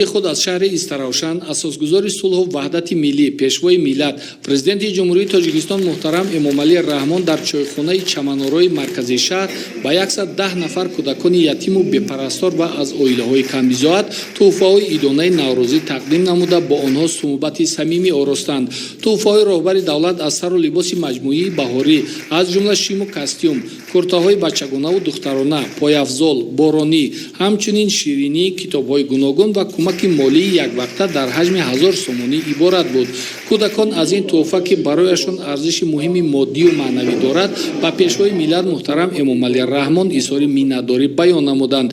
Худ аз шаҳри Истаравшан асосгузори сулҳу ваҳдати миллӣ, Пешвои миллат, Президенти Ҷумҳурии Тоҷикистон муҳтарам Эмомалӣ Раҳмон дар чойхонаи Чаманорои маркази шаҳр ба 110 нафар кӯдакони ятиму бепарастор ва аз оилаҳои камбизоат тӯҳфаҳои идонаи наврӯзӣ тақдим намуда, бо онҳо суҳбати самимӣ оростанд. Тӯҳфаҳои роҳбари давлат аз сару либоси маҷмӯии баҳорӣ, аз ҷумла шиму костюм, куртаҳои бачагонаву духтарона, пойафзол, боронӣ, ҳамчунин ширинӣ, китобҳои гуногун ва кӯмаки молии яквақта дар ҳаҷми 1000 сомонӣ иборат буд. Кӯдакон аз ин тӯҳфа, ки барояшон арзиши муҳими моддию маънавӣ дорад, ба Пешвои миллат муҳтарам Эмомалӣ Раҳмон изҳори миннатдорӣ баён намуданд.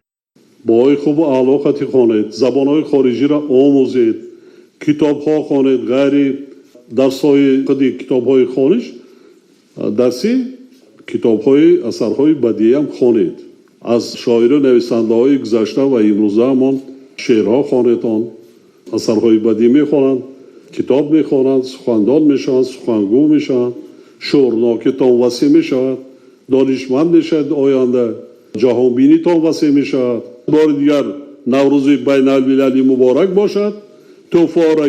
Баҳои хубу аъло хати хонед, забонҳои хориҷиро омӯзед, китобҳо хонед, ғайри дарсҳои худи китобҳои хониш дарсӣ, китобҳои асарҳои бадииам хонед. Аз шоиру нависандаҳои гузашта ва имрӯзаамон шеърҳо хонедон. Асарҳои бадиӣ мехонанд, китоб мехонанд, сухандон мешаванд, сухангӯ мешаванд, шуурнокитон васеъ мешавад, донишманд мешавад, оянда ҷаҳонбинитон васеъ мешавад. Бори дигар Наврӯзи байналмилалӣ муборак бошад. Тӯҳфаҳоро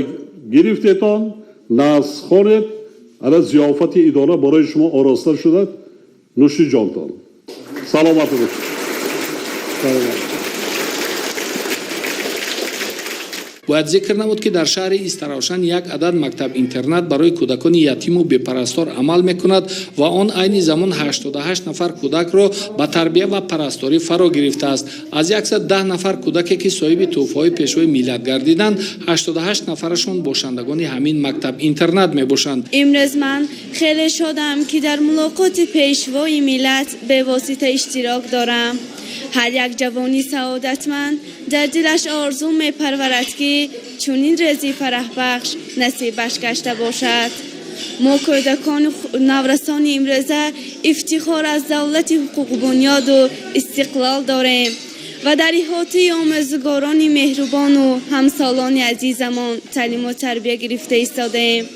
гирифтетон, нағз хонед. Ана зиёфати идона барои шумо ороста шуда, нӯши ҷонтон, саломат бошед. Саломат. Бояд зикр намуд, ки дар шаҳри Истаравшан як адад мактаб-интернат барои кӯдакони ятиму бепарастор амал мекунад ва он айни замон 88 нафар кӯдакро ба тарбия ва парасторӣ фаро гирифтааст. Аз 110 нафар кӯдаке, ки соҳиби тӯҳфаҳои Пешвои миллат гардиданд, 88 нафарашон бошандагони ҳамин мактаб-интернат мебошанд. Имрӯз ман хеле шодам, ки дар мулоқоти Пешвои миллат бевосита иштирок дорам. Ҳар як ҷавони саодатманд дар дилаш орзу мепарварад, ки чунин рӯзи фараҳбахш насибаш гашта бошад. Мо, кӯдакону наврасони имрӯза, ифтихор аз давлати ҳуқуқбунёду истиқлол дорем ва дар иҳотаи омӯзгорони меҳрубону ҳамсолони азизамон таълиму тарбия гирифта истодаем.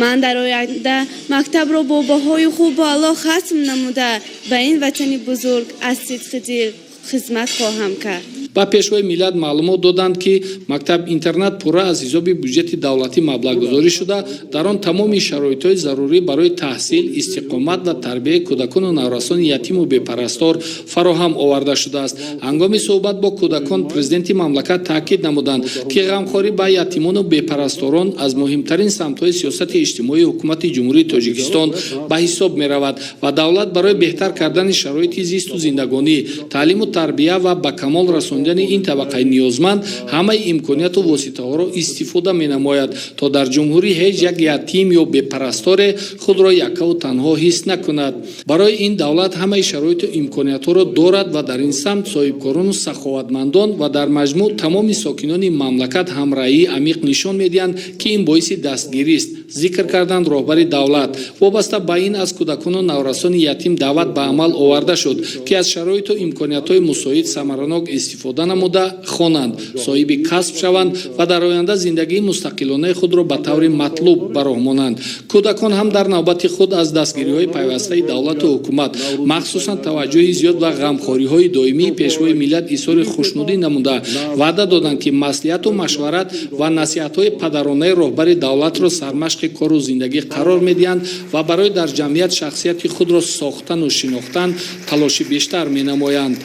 Ман дар оянда мактабро бо баҳои хубу аъло хатм намуда, ба ин ватани бузург аз сидқи дил хизмат хоҳам кард. Ба Пешвои миллат маълумот доданд, ки мактаб-интернат пурра аз ҳисоби буҷети давлатӣ маблағгузорӣ шуда, дар он тамоми шароитҳои зарурӣ барои таҳсил, истиқомат ва тарбияи кӯдакону наврасони ятиму бепарастор фароҳам оварда шудааст. Ҳангоми суҳбат бо кӯдакон президенти мамлакат таъкид намуданд, ки ғамхорӣ ба ятимону бепарасторон аз муҳимтарин самтҳои сиёсати иҷтимоии Ҳукумати Ҷумҳурии Тоҷикистон ба ҳисоб меравад ва давлат барои беҳтар кардани шароити зисту зиндагонӣ, таълиму тарбия ва ба камол расондани ин табақаи ниёзманд ҳамаи имконияту воситаҳоро истифода менамояд, то дар ҷумҳурӣ ҳеҷ як ятим ё бепарасторе худро яккаву танҳо ҳис накунад. Барои ин давлат ҳамаи шароиту имкониятҳоро дорад ва дар ин самт соҳибкорону саховатмандон ва дар маҷмӯъ тамоми сокинони мамлакат ҳамраҳии амиқ нишон медиҳанд, ки ин боиси дастгирист, зикр карданд роҳбари давлат. Вобаста ба ин аз кӯдакону наврасони ятим даъват ба амал оварда шуд, ки аз шароиту имкониятҳои мусоид самаранок истифода намуда, хонанд, соҳиби касб шаванд ва дар оянда зиндагии мустақилонаи худро ба таври матлуб ба роҳ монанд. Кӯдакон ҳам дар навбати худ аз дастгириҳои пайвастаи давлату ҳукумат, махсусан таваҷҷӯҳи зиёд ва ғамхориҳои доимии Пешвои миллат изҳори хушнудӣ намуда, ваъда доданд, ки маслиҳату машварат ва насиҳатҳои падаронаи роҳбари давлатро сармашқи кору зиндагӣ қарор медиҳанд ва барои дар ҷамъият шахсияти худро сохтану шинохтан талоши бештар менамоянд.